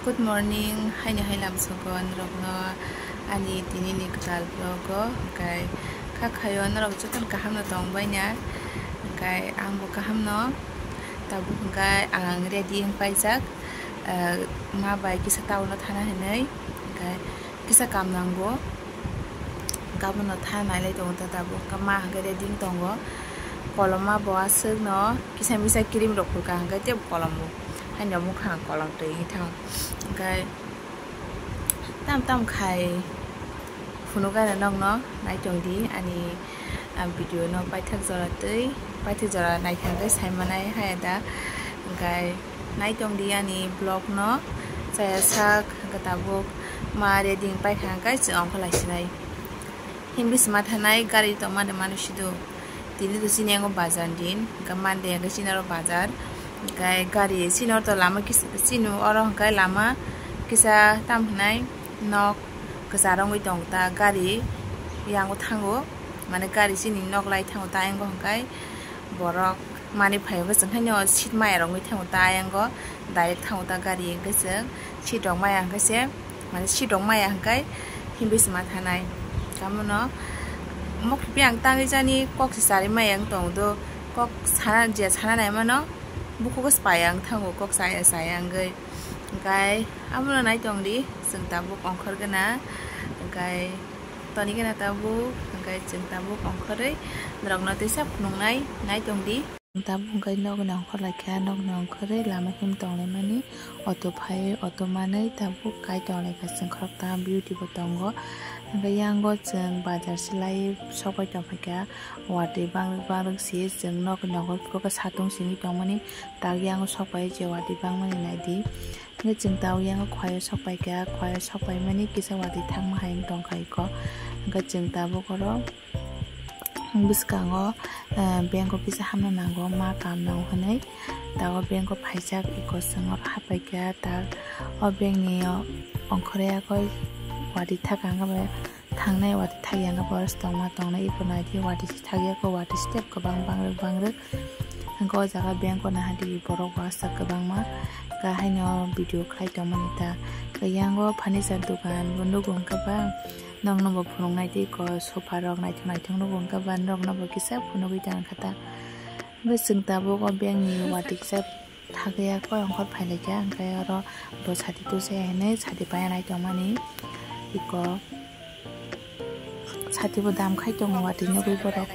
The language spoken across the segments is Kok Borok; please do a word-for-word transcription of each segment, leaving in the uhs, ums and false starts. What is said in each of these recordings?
Good morning, haini hai lamsogo norokno ani tini ni kwtal vlog o, hwnkhe kha khayo norok jotono kaham no tong bai na, hwnkhe ang bo kaham no. Tabuk hwnkhe ang ready wng paijak, ah, ma bai kisa town o thana hinwi, hwnkhe kisa kam nango. Gabono tha nailai tongo ta tabuk. Hwnkhe ma hwnkhe ready wng tongo. Koloma bo aswk no kisa misa cream rok phurkha hwnkhe tei kolom bo. Haino mukhang kolom twi wngwi thango. Hwnkhe tam tam khai phunukgana nokno naitongdi ani, ah, video no paithak jora twi paithak jora naikha hwnkhe saimanai haya da. Hwnkhe naitongdi ani vlog no, chaya sak hwnkhe tabuk ma ready wng paikha hwnkhe chwng ongkha laisinai. Himbi sima thanai gari tongmani manu sido. Tini to chini yango bazar din, hwnkhe Monday hwnkhe chini oro bazar. Hwnkhe gari chini oro to lama kis-, chini oro hwnkhe lama kisa tam hinai nok kwchar wngwi tongo ta gari yango thango, mane gari chini nok lai thango ta yango hwnkhe borok. Mani phaio hwnkhe chwng haino seat maya rok wngwi thango ta ayang o, direct thango ta gari hwnkhe chwng seat rok maya hwnkhe se, mane seat rok maya hwnkhe himbi sima thanai. Tamono mokhipi ang tangwi jani kok se charwi maya wng tongo do, kok sana je sana nai mano bukhuk se paya wng thango kok chaya chaya wngwi. Hwnkhe abono naitongdi chwng tabuk ongkhor gana, hwnkhe toni gana tabuk, hwnkhe chwng tabuk ongkhorwi norokno teisa phunuknai naitongdi. Tabuk hwnkhe nokni ongkhor laikha, nokni ongkhorwi lama him tonglaimani auto phaiwi auto manwi tabuk kai tonglaikha, chwng khoroktham beauty bo tongo. Hwnkhe yango chwng bazar se lai sokbai tongphaikha, watwi bangrwk bangrwk se chwng nokni ongkhor phuru khe satung simi tongmani tak yango sokbai je watwi bangmani naidi. Hwnkhe chwng tabuk yango khwlai o sokpaikha, khwlai o sokpaimani kisa watwi thangma hai wng tongkha iko. Hwnkhe chwng tabuk oro bwskango, eh, bank o kisa hamna nango, ma kam nango hwnwi. Tabuk bank o phaijak iko chwng oro hapaikha, tak o bank ni o ongkhorwi yakoi watwi thaka wngkha bai. Thangnai watwi thakya wngkha borok se tongma tongnai iko naidi watwi se thakya kho watwi step kwbang bangrwk bangrwk. Hwnkhe o jaga bank o nahardi borok bo aswk kwbangma kha haino video khlai tongmani ta. Khe yango furniture dogan bo nugo wngkha ba nokno bo phunuknai tei iko sofa rok naithok naithok nugo wngkha ba nokno bo kisa phunugwi tongkha ta. Hwnkhe chwng tabuk o bank ni watwi kisa thakya koi ongkhor phailaikha, hwnkhe oro bo sati tusa hinwi sati paiya naitongmani iko sati bo dam khai tongo watwi nugwi borok.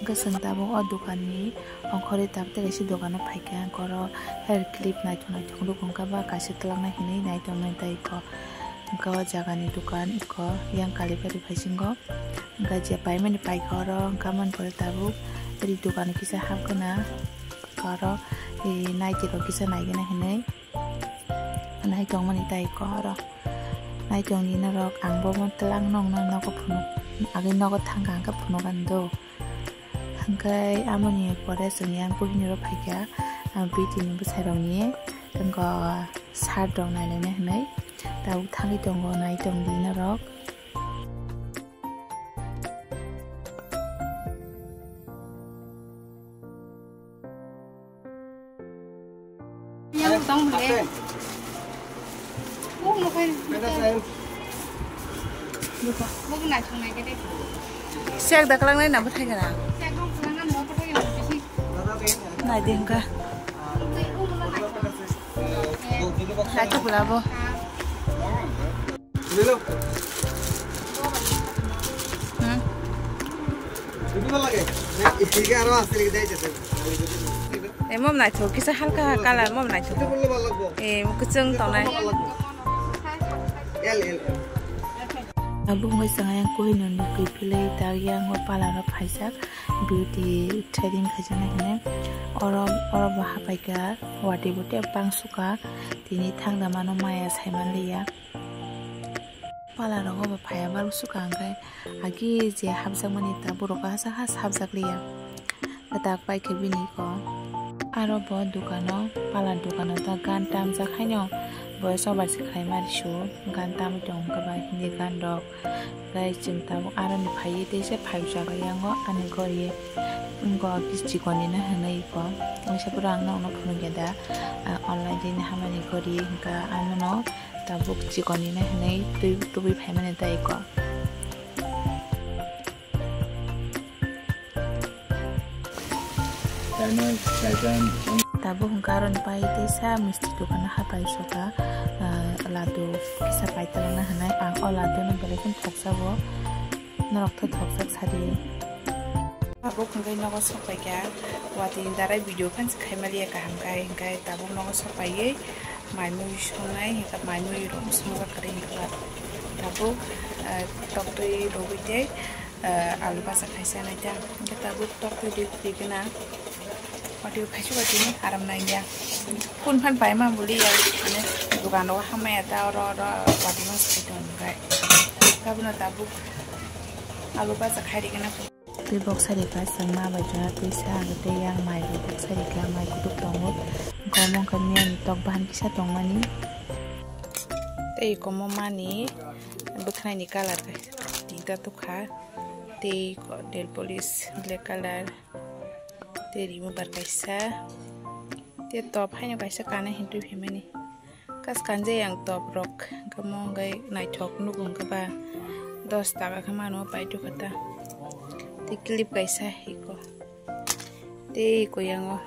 Hwnkhe chwng tabuk o dokanni ongkhorwi tabuk tei kaisa dokano phaikha, hwnkhe oro hair clip naithok naithok rwkha ba kaisa twlangna hinwi naitongmani tei iko. Hwnkhe o jagani dokan iko yang Kalibari bisingo. Hwnkhe je paimani paikha oro hwnkhe aboni pore tabuk ri dokan kisa hapgwna oro, eh, naiti rok kisa naigwna hinwi naitongmani tai iko oro. Naitongdi norok, ang bo mo twlang nokno nogo phunuk, agwi nogo thangkha hwnkhe phunukgani do. Hwnkhe aboni pore chwng yang buhini rok phaikha, ah, B T ni bwsai rokni wngkha shirt rok nailaina hinwi tabuk thangwi tongo, naitongdi norok. Yang tong bole. Buk no kai. Buk na chung nai kete. Siak da kalang nai na bathai kana. Siak dong kalang na mo bathai kana bisi. Nai dengka. Nai tu bula bo. Hmm. Emom naithok kisa halka colour mom naithok. Eh, kwchwng tongnai. Abo wngwi chwng ayang kuhino nukwi philwi tak yang o parlour o phaijak beauty threading khaijaknai hinwi. Oro, oro bo hapaikha watwi bo tei bang sukha tini thangda mano maya saimanliya. Pala rogo bo phaiya bar sukha hwnkhe agi je hapjakmani ta borok hasa has hapjakliya. Kwtak paikhe bini ko. Aro bo dukano, pala dukano ta gan tamjak haino Bo sobai se khai mari su, gan tamwi tong kha ba Hindi gan rok. Gai chwng tabuk aroni phaiwi tei se phai jaga yango ani gori. Wngkha kisi chikon ni na hinwi ko. Waisa pura ang nokno phunukya da, ah, online ni hamani gori hwnkha, ano no tabuk chikon ni na hinwi twi tubui phaimani tei ko. Tabuk hwnkha aroni pai tei sa misti dukano hapai soka, ah, ladu kisa pai talangna hinwi ang o ladu no belai kheno thokjago, norok tho thokjak sadi. Tabuk hwnkhe nogo sok paikha, watwi darai video phan se khai maliya kaham khai, hwnkhe tabuk nogo sok paiwi mai mui songnai, hwnkhe mai mui rok songjak kwrwi hwnkhe tabuk, ah, tok twi rwgwi tei ah, alu bhajak khaisa nai ta. Hwnkhe tabuk tok twi dui kwrwi gwnang. Watwi khaisa watwi aram nai ya. Kun phan pai ma buli ya. Mane dukan ro hamya ta oro oro watwi ma sai tong gai. Tabuk no tabuk alu bhajak khai ri gwnang. Twi bok sari kha chwng ma bai jora twi sa ang tei yang mai bai bok sari kha mai kutuk tongo. Komo wngkha miya ni tok bahan kisa tongmani. Tei komo mani bwkhwnai ni colour khe tinta tukha. Tei nail polish black colour, tei remover kaisa, tei top haino kaisa kanai hinwi phaimani. Kas kanjai ang top rok, hwnkhe mo hwnkhe naithok nugo hwnkhe ba dos taka khe mano pai tukha ta. Tei clip kaisa iko, tei iko yango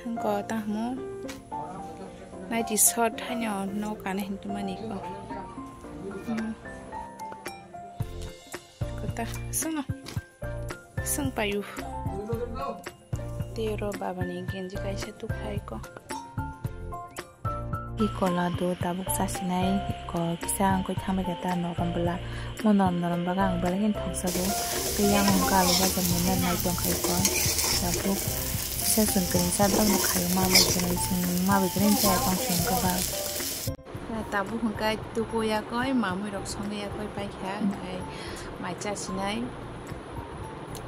hwnkhe tamo naiti short haino no kanai hinwi mani iko. Hmm. Kota, sung no. Sung payu. Tei oro baba ni genji kaisa tukhai ko. Iko ladu tabuk chasinai, iko kisa ang koi thambai khe ta norom bwla. Mo norom norom baga ang belai kheno thokjago. Tei yang hwnkha alu bhajak ni nai tongkhai ko. Tabuk kisa chwng kwrwngsa dok no khaio ma bai kwrwi chwng ma bai kwrwi chaya tong chwng kwbang. Tabuk hwnkhe tuku yakoi, mamui rok songwi yakoi paikha, hwnkhe mai chasinai,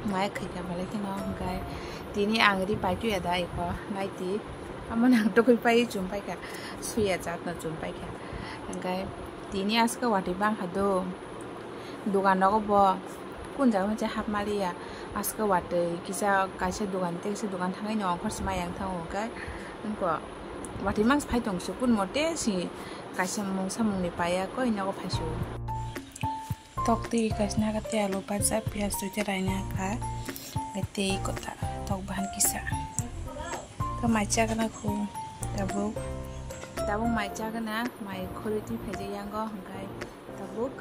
mai khaikha belai kheno, hwnkhe tini ang ri paituya da iko, naiti, amo nang tukui pai chum paikha, suya jatno chum paikha, hwnkhe tini aska watwi bangkha do. Dugan rogo bo kun jaga moicha hap maliya, aska watwi kisa kaisa dugan tei kisa dugan thangwi no ongkhor se mai yang thango hwnkhe wngko watwi mangsa phai tong se kun mote si kaisa mungsa mungni paiya koi nogo phai se o. Tok twi kaisa naga tei alu bhajak piyaj twi tei raina kha tei kota tok bahan kisa. Ka mai chagna khu tabuk tabuk mai chagna mai khorwi twi phaijak yango hwnkhe. Tabuk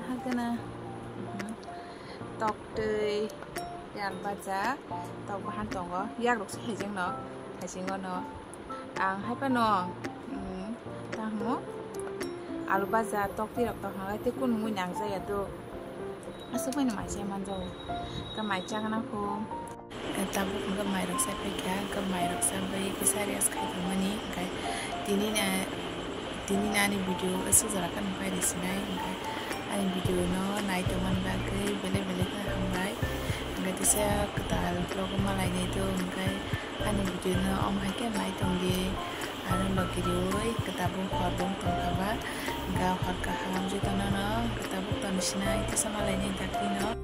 hagana, mhm, tok twi yang baja tok bahan tongo, yak rok se haijeng no, haijeng no ang hai phano, mm, tamo alu baja tok twi rok tong hai tei kun mui nang jaya do aswk bai no mai se manjago, ta mai chagana kho. Tabuk hwnkhe mairok sa paikha, hwnkhe mairok sa bai kisa rest khai tongmani, hwnkhe tini na, tini na ani video aswk jora kheno pai rw sinai, hwnkhe ani video no nai tongmani bagwi belai belai kheno hambai, hwnkhe kisa kwtal vlog o malainai do, hwnkhe ani video no omo hai khe nai tongdi. Ano logi riwi khe tabuk hor bo wng tongkha ba, hwnkhe hor kaham jotono no khe tabuk toni sinai kisa malainai dakti no.